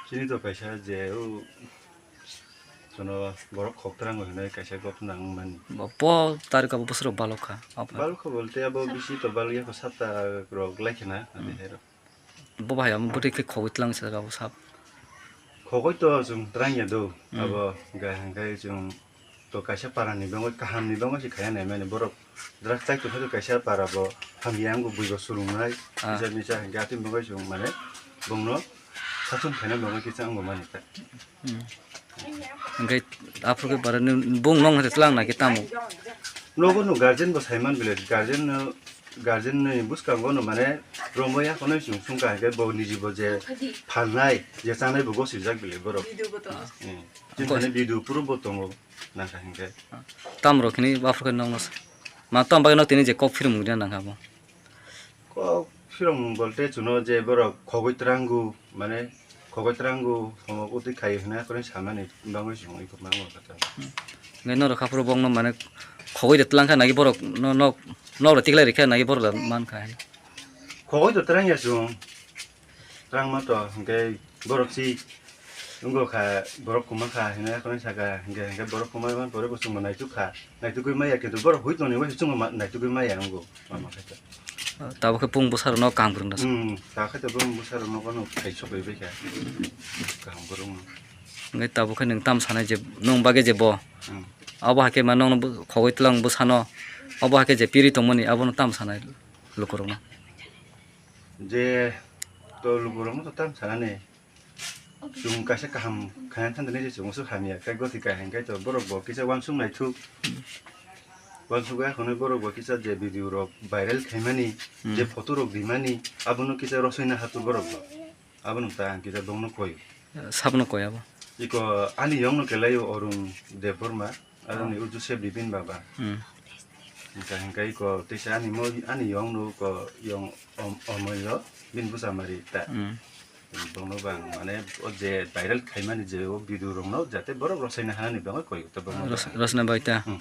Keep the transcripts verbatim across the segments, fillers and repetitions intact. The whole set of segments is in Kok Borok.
Chini to kaisa je o jono borok khok twrango hinwi kaisa gotna wngmani. Bo, bo tarika bo bwswk balok kha, o pha. Balok kha bolte abo bisi to balok ya kho, satta rok lai khna, hmm, adi hero. Bo bahai amo bwtwi khe khogwi twlang se abo sap. Khogwi to chwng twrang ya do, hmm, abo ga hangkai chwng to kaisa para ni bagwi, kaham ni bagwi se khaya nai mani borok. Drugs chai tongkha kaisa para bo hamya wngkha, bui bo swrwngnai. Ah. Misa misa hingke atwi bagwi chwng mane bongno sason khaina bagwi kisa wngmani ta. Hmm. Hingke aphuru khe para ni bung nong hete twlang nai khe tamo? Nogo no guardian bo saiman bile, guardian no, guardian ni bwskango no mane romwi ya kono chwng sungkha hingke bo niji bo je phalnai, je chanai bo gosijak bile borok. Hmm. Chini thani video proof bo tongo. Nangkha hinkhe. Tamo rok hini aphuru khe nokno sa-, ma tamo bagwi nok tini je kok phirung mung nangkha bo. Kok phirung mung bolte chuno je borok khogoi twrango, mane khogoi twrango, omo utwi khai hwnwi akhorni samani bangwi chwng iko mangma kha. Ngai norok aphuru bokno mane khogoi de twlang kha nagi borok no nok, nok rok tiklai rikha nagi borok da mankha. Khogoi to twrang ya chwng. Twrangma to, hingke borok si wngkha, borok kwma kha hinwi akhorni saka, hingke, hingke borok kwma man pore bo chwngma naituk kha, naitugwi maya, kintu borok hoi tongni bai chwngma ma-, naitugwi maya wngo, mama khe to. Tabuk khe bung bwsarokno kaham kwrwng da. Hmm, ta khe to bung bwsarokno bono thai sogwi bai kha, kaham kwrwngno. Hingke tabuk khe nwng tam sanai je, nwng bagwi je bo, hmm, abo hai khe ma nokno bo-, khogwi twlang bwsano, abo hai khe je piri tongmani, abono tam sanai lukurokno. Je to lukurokno to tam sanani. Chwng kaisa kaham khaina thangdani je chwng musu hamya khe goti kaham khe to borok bo kisa uansuk naithuk. Uansuk ya hwnwi borok bo kisa je video rok viral khaimani, hmm, je photo rok rimani, abono kisa rosoi na hatu borok bo. Abono ta ang kisa bongno koi. Sabno koi abo. Iko ani yongno kelaio Arun Debbarma. Aroni uju se Bipin Baba. Hmm. Hingka hingka iko teisa ani mo ani yong no ko yong om-, omoyo bin busa mari ta. Hmm. Bono bang mane o je viral khaimani je o video rok no jate borok rosai na hani bang koi ta bono. Ros-, bang. Rosna bai ta. Hmm.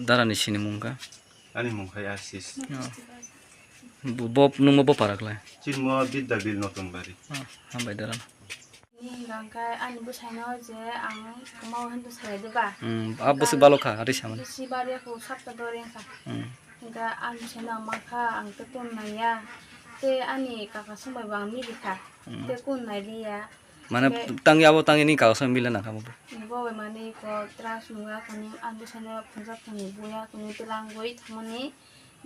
Dara ni sini mung kha. Ani mung khai Asis. Oh. Bo, bo, nungmo bo para klai? Chini mo Bidya Bil Notun Bari. Oh, hambai dara. Ni hingka hingka ani bwsaino je ang kwmao hinwi sai de ba. Hmm, a bwswk balo kha, ari samani. Bisi bari kho sapta dori kha. Hmm. Hingka ani bwsaino ang mankha, ang te kun naiya. Te ani kaka songbai bo ang mili kha. Hmm. Te kun nai liya. Mane tangwi abo tangwi ni kago song mile nangkha bo. Bo bai mane iko truck nungya kuni ang bwsano phunjak thani buya kuni twlangwi thangmani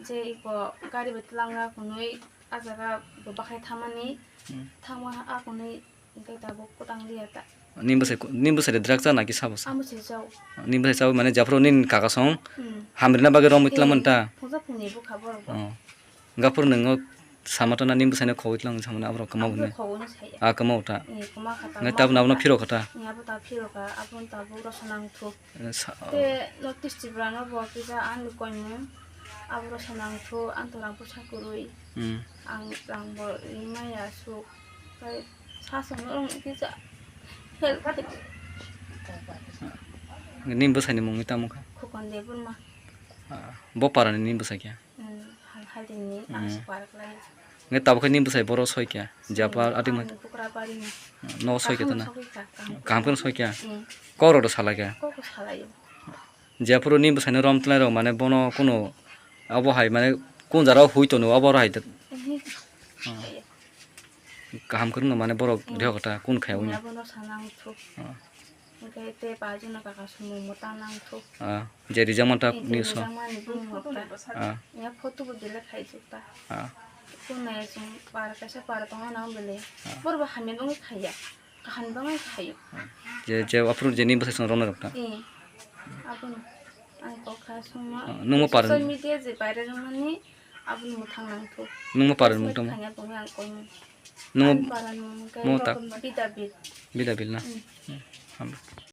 je iko gari bai twlangya kuni ah jaga bo bakhai thangmani. Hmm. Thangma a kuni hingke tabuk kwtang liya ta. Ni bwsai, ni bwsai de drug cha naki sabo sa? Amo se chao. Ni bwsai chao mane jephuru nini kaka song, hmm, hamrina bagwi romwi twlangmani ta? Phunjak thani bukha borok bo. Oh. Gaphuru nwngo sama ta na nini bwsaino khogwi twlang samani aborok kwma hwnwi. Khogwi no saya. A kwma ta. Ni kwma kha ta. Ngai tabuk abono phiro kha ta. Ni abo ta phiro kha, abono tabuk rosonang thu. Eh, sa-, te notice Tripura no bo kisa ani koimung. Abo rosonang thu, ang to rang pusa kwrwi. Hmm. Ang rang bo rimaya suk. Kai sa song no rong kisa help. Nini bwsaini mungwi tamo kha? Khokon Debbarma. Ah, bo parani nini bwsa kya? Hmm, hal hal dini, hmm, ang sukar klai. Nge tabuk khe nini bwsai boro soi kya? Japa, hmm, ati ma-, ang Bukrabari ni. No soi kya ta na? Kaham soi kha, kaham. Kaham khe soi kya? Hmm. Kok rok do salai kha? Kok salai. Jephuru nini bwsaino rom twlai rok mane bono kunu abo hai mane kun jara hui tono abo oro hai. Hmm. Kaham kwrwngno mane borok, hmm, rihok ta kun khai wngya. Abono sanang thuk. Ah. Hingke te pajuna kaka sumung mwtang nang thuk. Ah, je rijak manta. Hingke news o. Rijak mani bumung rok ta. Ah. Ya photo bo delete khai thuk ta. Ah. Kun nai sung para kaisa para tong nang bele. Ah. Borok bo hamya bangwi khaiya. Kaham bangwi khaio. Je, je, aphuru je nini bwsai song romnai rok ta. Eh. Abono. Ang kok kha sungma. Ah, nungmo para. Social media je viral wngmani. Aboni mwthang nangthu. Nungmo para ni mung tamo? Thangya tongwi ang koimung. Nungmo. Ani para ni mung khe mo ta. Bidabil. Bidabil na? Hmm. Hmm. Hambai.